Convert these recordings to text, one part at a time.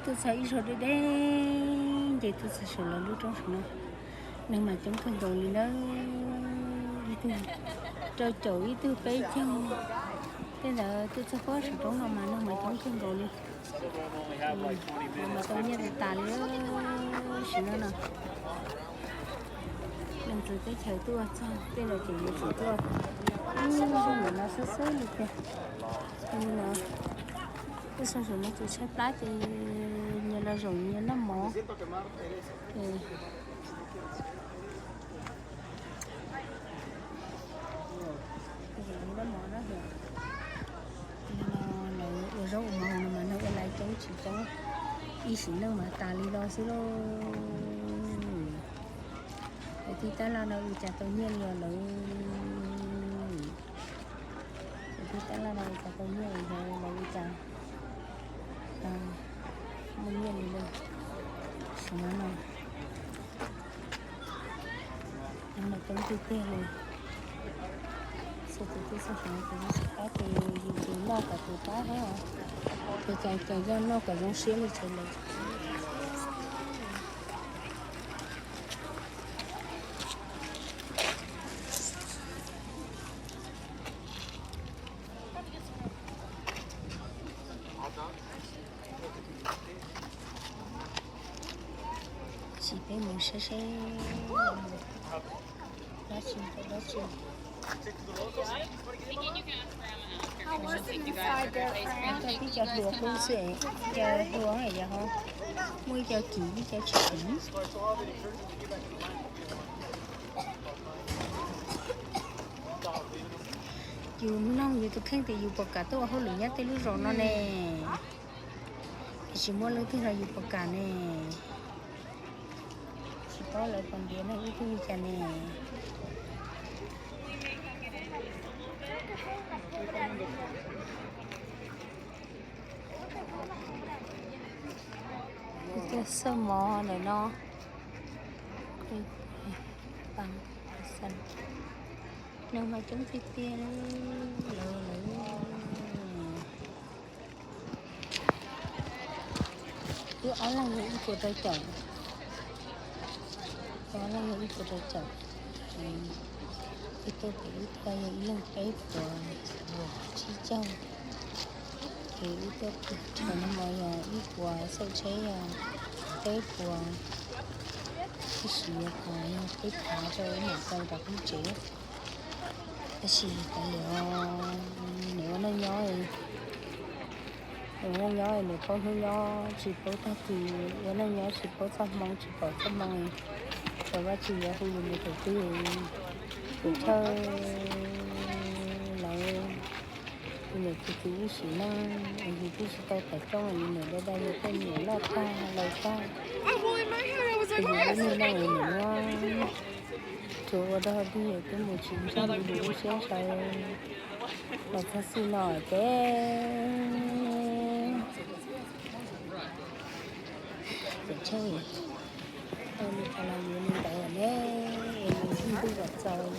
Tuaj txog ib zaug deb deb ces tuaj txog saum lawv lub roob saum no, neeg mas coob kawg nkaus li nawb. Ib tug rau caum ib tug peb caug. Tej ntawd tuaj txog puag saum roob no mas neeg mas coob kawg nkaus li. Mas tau nyiaj tas tas li sim no no. Neeg txawv teb chaws tuaj txog tej no ces yuav tsum tuaj ib zaug ntawm no xwb xwb li tiag. Li no, tuaj txog saum no ces tshaib plab ces nyias los zaum nyias noj mov. Zaum nyias noj mov na. Li no lawv ua zaub ua mov no mas neeg ua laiv coob tsis coob, ib sim neej mas tas li no xwb lauj. Lawv tib tab laj no ua cas tau nyiaj li os lawv. Lawv tib tab laj no ua cas tau nyiaj li os lawv ua cas muaj nyiaj li lawm. Sim no no, no mas coob tiag tiag li. Xyov tus twg xyov tus no tus no tsis pab ces yus tus noj kom tus pab thiab. Ces cas cas yog noj kom zoo siab li tsev lawm. Sim peb mus saib seb dab tsi rau dab tsi. Ib co hluas qub xwb, ib co hluas yog ho muaj ib co kim ib co tsis kim. Yus mloog yus tus kheej tias yus puas kam tuaj ua hauj lwm nyob tej lub zos no ne. Tiam sis muaj leej twg los yus puas kam ne. Tsis paub lawv puas ntiav neeg ib tug li cas ne. Tuaj xawb mov ntawm no. Neeg mas coob tiag tiag lawm. Wb ob leeg yog ib puas rau caum. Wb ob leeg yog ib puas rau caum. Wb tuaj pem wb tuaj yog ib leeg peb puas tsib caug. Ces wb tuaj pem rau no mas yog ib puas, xauj tsheb yog peb puas. Tab sis yog qhov yog peb phav rau wb mam tau rov qab tsev. Tab sis kav liam, nws ua neej nyob, nws ua neej nyob nws paub hnub nyob tsis paub tag kis, ua neej nyob tsis paub txoj hmoo tsis pom txoj hmoo. Txawm Vajtswv yuav hu yus mus thaum twg, tus thawj lawv, tus niam tus txiv ib sim neej es yus twb tsis tau tham coob, yus niam dai dai yus tej niam loj tag laus tag. Ces yus lub neej no yus niam nyob tsuas ua dog dig twb mus tsis ntsaj li yus lub siab ntshaw los txog xij no ces txawm tshaj tau li cas los yuav li ntawd ne. Nws ntuj kom txaus,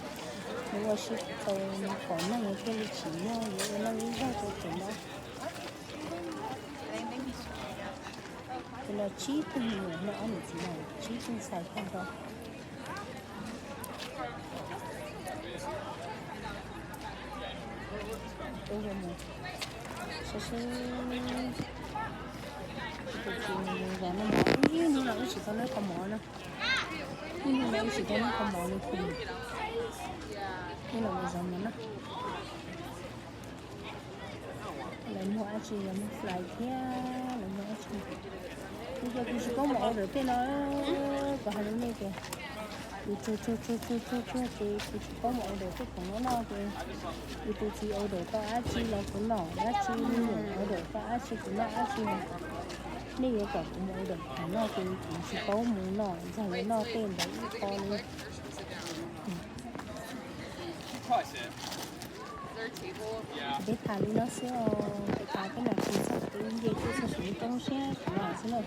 nws ua si txaus, nws pom neeg thiaj li tsim nyog yuav ua neej ib zaug rau thaum no. Ces los tsib tug me nyuam no, ob niam txiv no tsib tug ntxhais tag nrho. Saib seb, tus txiv no zov noj mov, ib hnub no wb tsis tau noj kho mov na. Ib hnub no wb tsis tau noj kho mov li. Ib los zov mov na. Lawv muag dab tsi, lawv muag fly thiab lawv muag dab tsi. Kuv ces kuv tsis paub mus order tej no, kuv hais rau nej tias kuv tsuag tsuag tsuag tsuag tsuag tsuag ces kuv tsis paub mus order tej khoom no no ces kuv tus txiv order tau dab tsi los kuv noj dab tsi, me nyuam order tau dab tsi kuv noj dab tsi. Nej yuav kom kuv mus order khoom no ces kuv tsis paub mus noj, ntxog yuav noj tej ntawd ib qho li. Ces peb tham li no xwb os, peb tham tej no kuv txog kuv nce tuaj txog saum lub roob siab kuv no xwb na.